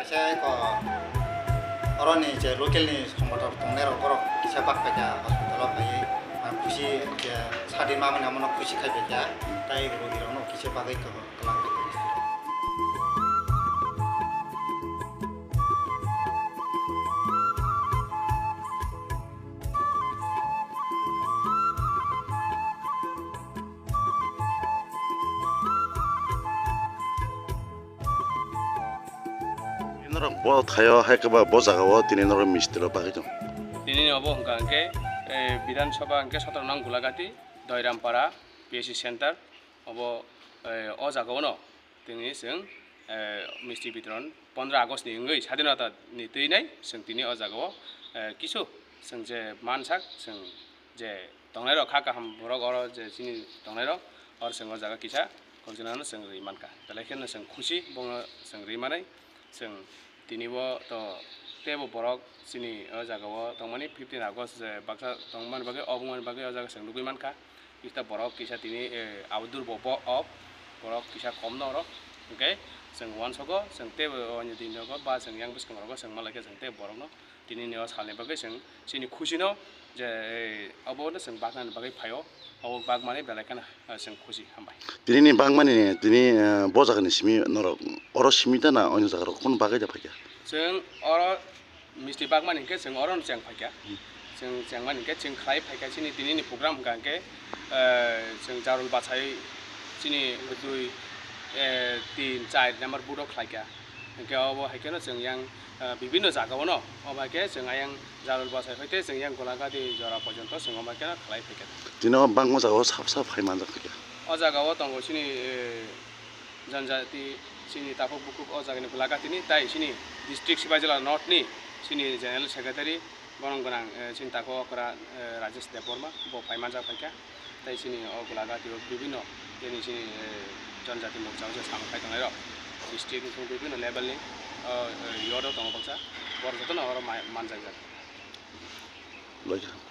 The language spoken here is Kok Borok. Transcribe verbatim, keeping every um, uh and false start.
Kisa ko oroni je local ni songbothor tongnai rok borok kisa bak paikha hospital o phaiwi, ah, khusi je sadi mamani amo no khusi khai paikha, tai rogi rok no kisa bagwi kwbang kwlang paikha. Norok bo thaio hai khe ba bo jaga o tini norok misti rok bagwi tong. Tini obo hwnkha hwnkhe, eh, Bidhan Sabha hwnkhe sotro nang Gulagati, Doirampara, P S C center, obo, eh, o jaga o no tini chwng, eh, misti bitoron pondro August ni wngwi sadinota ni twi nai chwng tini o jaga o, eh, kisu chwng je mansak chwng je tongnai rok kha kaham borok oro je chini tongnai rok oro chwng o jaga kisa kokjinano chwng rwi mankha, belai kheno chwng khusi bono chwng rwi manai chwng tini bo to teibo borok chini o jaga o tongmani fifteen August je baksa tongmani bagwi obwngmani bagwi o jaga chwng nugwi mankha. Kisa borok kisa tini, eh, abdur bo bo ok borok kisa kom no oro. Hwnkhe chwng uansogo chwng teibo o ani din rogo ba chwng yang bwskango rogo chwng malaikha chwng tei borokno tini ni o salni bagwi chwng chini khusino je, eh, obo no chwng baknani bagwi phaio, obo bakmani belai kheno, eh, chwng khusi hambai. Tini ni bakmani tini, eh, bo jaga ni simi norok oro simi ta na onyo jaga rok kunu bagwi da phaikha? Chwng oro misti bakmani hwnkhe chwng oro no cheng phaikha. Hmm. Chwng chengmani hwnkhe chwng khlai phaikha chini tini ni program hwnkha hwnkhe, eh, chwng jarul bachai chini dui, eh, tin, char number booth o khlaikha. Hwnkhe obo hai kheno chwng yang, eh, bibinno jaga o no, obo hai khe chwng ayang jarul bachai phaite chwng yang Golagati jora porjonto chwng obo hai kheno khlai phaikha. Tini o bangma jaga o sap sap phai manjak phaikha. O jaga o tongo chini, eh, janjati chini takhuk bukhuk o jaga ni Golagati ni tai chini district Sipaijala North ni chini general secretary. Borok gwnang, eh, chini takhuk okra, eh, Rajesh Debbarma, bo phai manjak phaikha. Tei chini o Golagati o bibinno tini chini, eh, janjati morcha o je samung khai tongnai rok. District ni bibinno level ni, o, eh, yod o tongo baksa. Borok jotono oro ma-, manjak jak. Loikha.